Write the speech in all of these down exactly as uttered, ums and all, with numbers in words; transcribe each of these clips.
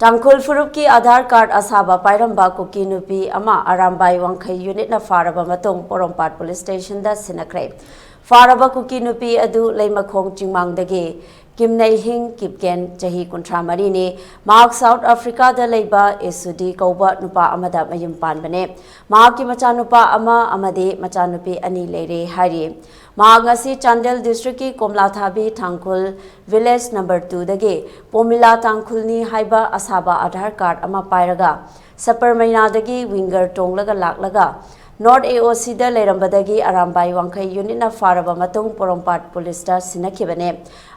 ꯇꯥꯡꯈꯨꯜ ꯐꯨꯔꯨꯞꯀꯤ ꯑꯥꯙꯥꯔ ꯀꯥꯔꯗ ꯑꯁꯥꯕ ꯄꯥꯏꯔꯝꯕ ꯀꯨꯀꯤ ꯅꯨꯄꯤ ꯑꯃ ꯑꯔꯥꯝꯕꯥꯏ ꯋꯥꯡꯈꯩ ꯌꯨꯅꯤꯠꯅ ꯐꯥꯔꯕ ꯃꯇꯨꯡ ꯄꯣꯔꯣꯝꯄꯥꯠ ꯄꯨꯂꯤꯁ ꯁ꯭ꯇꯦꯁꯟꯗ ꯁꯤꯟꯅꯈ꯭ꯔꯦ꯫ ꯐꯥꯔꯕ ꯀꯨꯀꯤ ꯅꯨꯄꯤ ꯑꯗꯨ ꯂꯩꯃꯈꯣꯡ ꯆꯤꯡꯃꯥꯡꯗꯒꯤ ꯀꯤꯝꯅꯩꯍꯤꯡ ꯀꯤꯞꯀꯦꯟ, ꯆꯍꯤ ꯀꯨꯟꯊ꯭ꯔꯥ ꯃꯔꯤꯅꯤ꯫ ꯃꯍꯥꯛ ꯁꯥꯎꯠ ꯑꯐ꯭ꯔꯤꯀꯥꯗ ꯂꯩꯕ ꯑꯦꯁꯨꯗꯤ ꯀꯧꯕ ꯅꯨꯄꯥ ꯑꯃꯗ ꯃꯌꯨꯝ ꯄꯥꯟꯕꯅꯦ꯫ ꯃꯍꯥꯛꯀꯤ ꯃꯆꯥꯅꯨꯄꯥ ꯑꯃ ꯑꯃꯗꯤ ꯃꯆꯥꯅꯨꯄꯤ ꯑꯅꯤ ꯂꯩꯔꯦ ꯍꯥꯏꯔꯤ꯫ ꯃꯍꯥꯛ ꯉꯁꯤ ꯆꯥꯟꯗꯦꯜ ꯗꯤꯁꯇ꯭ꯔꯤꯛꯀꯤ ꯀꯣꯝꯂꯥꯊꯥꯕꯤ ꯊꯥꯡꯈꯨꯜ ꯚꯤꯂꯦꯖ ꯅꯝꯕꯔ ꯇꯨꯗꯒꯤ ꯄꯣꯃꯤꯂꯥ ꯇꯥꯡꯈꯨꯜꯅꯤ ꯍꯥꯏꯕ ꯑꯁꯥꯕ ꯑꯥꯙꯥꯔ ꯀꯥꯔꯗ ꯑꯃ ꯄꯥꯏꯔꯒ ꯁꯄꯔꯃꯩꯅꯥꯗꯒꯤ ꯋꯤꯡꯒꯔ ꯇꯣꯡꯂꯒ ꯂꯥꯛꯂꯒ ꯅꯣꯔꯠ ꯑꯦ ꯑꯣ ꯁꯤꯗ ꯂꯩꯔꯝꯕꯗꯒꯤ ꯑꯔꯥꯝꯕꯥꯏ ꯋꯥꯡꯈꯩ ꯌꯨꯅꯤꯠꯅ ꯐꯥꯔꯕ ꯃꯇꯨꯡ ꯄꯣꯔꯣꯝꯄꯥꯠ ꯄꯨꯂꯤꯁꯇ ꯁꯤꯟꯅꯈꯤꯕꯅꯦ꯫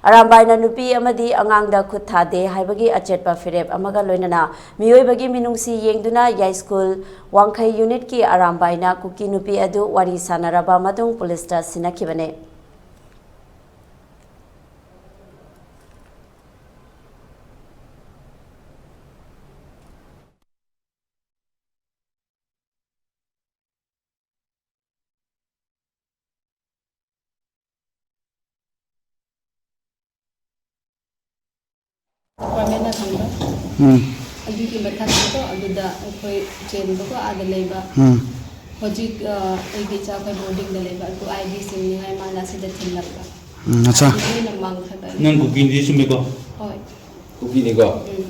ꯑꯔꯥꯝꯕꯥꯏꯅ ꯅꯨꯄꯤ ꯑꯃꯗꯤ ꯑꯉꯥꯡꯗ ꯈꯨꯠ ꯊꯥꯗꯦ ꯍꯥꯏꯕꯒꯤ ꯑꯆꯦꯠꯄ ꯐꯤꯔꯦꯞ ꯑꯃꯒ ꯂꯣꯏꯅꯅ ꯃꯤꯑꯣꯏꯕꯒꯤ ꯃꯤꯅꯨꯡꯁꯤ ꯌꯦꯡꯗꯨꯅ ꯌꯥꯏꯁ꯭ꯀꯨꯜ ꯋꯥꯡꯈꯩ ꯌꯨꯅꯤꯠꯀꯤ ꯑꯔꯥꯝꯕꯥꯏꯅ ꯀꯨꯀꯤ ꯅꯨꯄꯤ ꯑꯗꯨ ꯋꯥꯔꯤ ꯁꯥꯟꯅꯔꯕ ꯃꯇꯨꯡ ꯄꯨꯂꯤꯁꯇ ꯁꯤꯟꯅꯈꯤꯕꯅꯦ꯫ ꯒꯣꯔꯃꯦꯟꯅ ꯈꯪꯕ꯫ ꯎꯝ꯫ ꯑꯗꯨꯒꯤ ꯃꯊꯛꯇꯀꯣ, ꯑꯗꯨꯗ ꯑꯩꯈꯣꯏ ꯆꯦꯟꯕꯀꯣ, ꯑꯥꯗ ꯂꯩꯕ꯫ ꯎꯝ꯫ ꯍꯧꯖꯤꯛ, ꯑ, ꯑꯩꯒꯤ ꯏꯆꯥꯈꯣꯏ ꯕꯣꯔꯗꯤꯡꯗ ꯂꯩꯕ, ꯑꯗꯨ ꯑꯥꯏ ꯗꯤ ꯁꯦꯝꯅꯤꯡꯉꯥꯏ ꯃꯥꯅ ꯑꯁꯤꯗ ꯊꯤꯜꯂꯛꯄ꯫ ꯎꯝ, ꯑꯠꯆꯥ꯫ ꯑꯗꯨꯗ ꯑꯩꯅ ꯃꯥꯡꯈ꯭ꯔꯕ꯫ ꯅꯪ ꯀꯨꯀꯤꯅꯤ ꯆꯨꯝꯃꯤꯀꯣ? ꯍꯣꯏ꯫ ꯀꯨꯀꯤꯅꯤꯀꯣ? ꯎꯝ꯫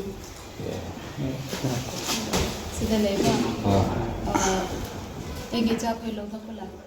ꯁꯤꯗ ꯂꯩꯕ꯫ ꯑꯥ꯫ ꯑ, ꯑꯩꯒꯤ ꯏꯆꯥꯈꯣꯏ ꯂꯧꯊꯣꯛꯄ ꯂꯥꯛꯄ꯫